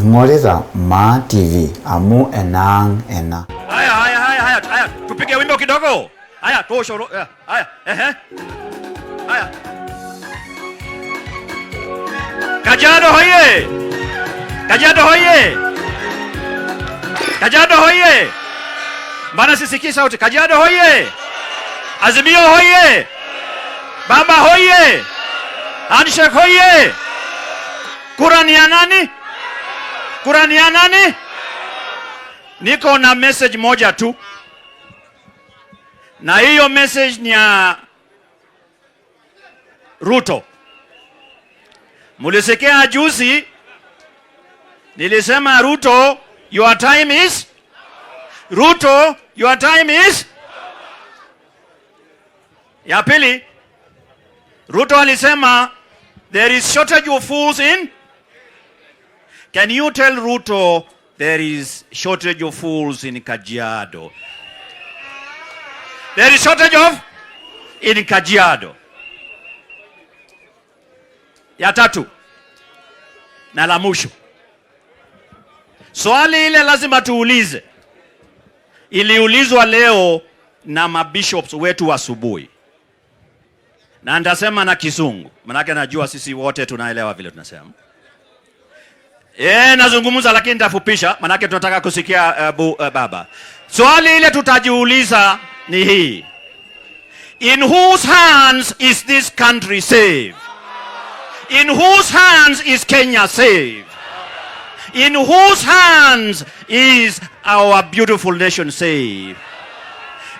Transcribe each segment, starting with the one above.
Ing'orita Maa TV amu enaang' ena. Haya, haya, haya, haya, haya, tupige wimbo kidogo. Haya, tosha. Haya, ehe. Haya. Kajiado hoye! Kajiado hoye! Kajiado hoye! Mbona sisikii sauti? Kajiado hoye! Azimio hoye! Baba hoye! Handshake hoye! Kura ni ya nani? Kura ni ya nani? Niko na message moja tu, na hiyo message ni ya Ruto. Mulisikia juzi nilisema, "Ruto, your time is Ruto, your time is." Ya pili, Ruto alisema there is shortage of fools in. Can you tell Ruto there is shortage of fools in Kajiado? There is shortage of in Kajiado. Ya tatu na la mwisho, swali ile lazima tuulize, iliulizwa leo na mabishops wetu asubuhi, na nitasema na Kizungu, manake najua sisi wote tunaelewa vile tunasema. Nazungumza lakini nitafupisha, manake tunataka kusikia baba. Swali ile tutajiuliza ni hii. In whose hands is this country safe? In whose hands is Kenya safe? In whose hands is our beautiful nation safe?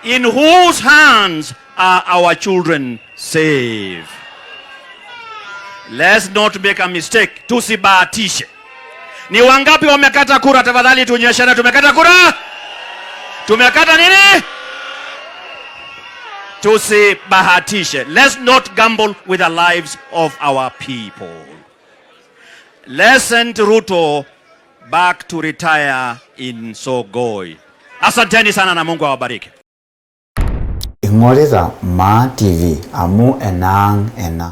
In whose hands are our children safe? Let's not make a mistake. Tusibahatishe. Ni wangapi wamekata kura? Tafadhali tuonyeshane tumekata kura. Tumekata nini? Tusibahatishe. Let's not gamble with the lives of our people. Let's send Ruto back to retire in Sogoi. Asanteni sana na Mungu awabariki. Ing'orita Maa TV amu enaang' ena.